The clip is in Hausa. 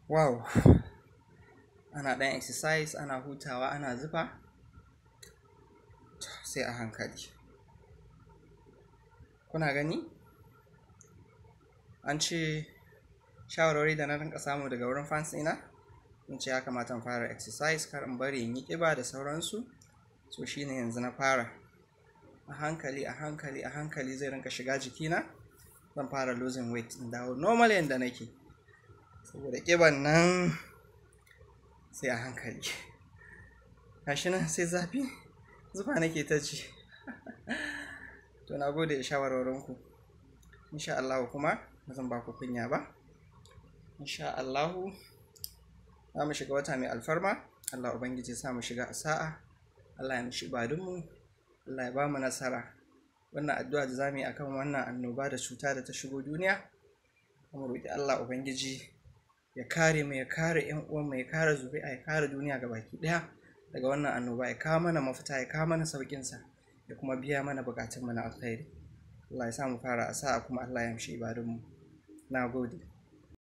Wow! Ana ɗan exercise, ana hutawa, ana zufa. Sai a hankali. Kuna gani? An ce shawarwari da na rinƙa samu daga wurin fans ɗina, sun ce ya kamata in fara exercise kar in bari in yi ƙiba da sauransu. So shine yanzu na fara. A hankali, a hankali, a hankali zai rinƙa shiga jikina. Zan fara losing weight in dawo normal yanda nake. Saboda ƙiban nan sai a hankali. Gashi nan sai zafi, zufa nake ta ji. To na gode da shawarwarinku. Insha Allahu kuma ba zan ba ku kunya ba. Insha Allahu za mu shiga wata mai alfarma. Allah Ubangiji ya sa mu shiga a sa'a. Allah ya amshi ibadunmu. Allah ya ba mu nasara. Wannan addu'a da za mu yi akan wannan annoba da cuta da ta shigo duniya, mu roƙi Allah Ubangiji ya kare mu, ya kare 'yan uwanmu, ya kare zuri'a, ya kare duniya gabaki ɗaya daga wannan annoba, ya kawo mana mafita, ya kawo mana sauƙinsa, ya kuma biya mana buƙatunmu na alkhairi. Allah ya sa mu fara a sa'a kuma Allah ya amshi ibadunmu. Na gode.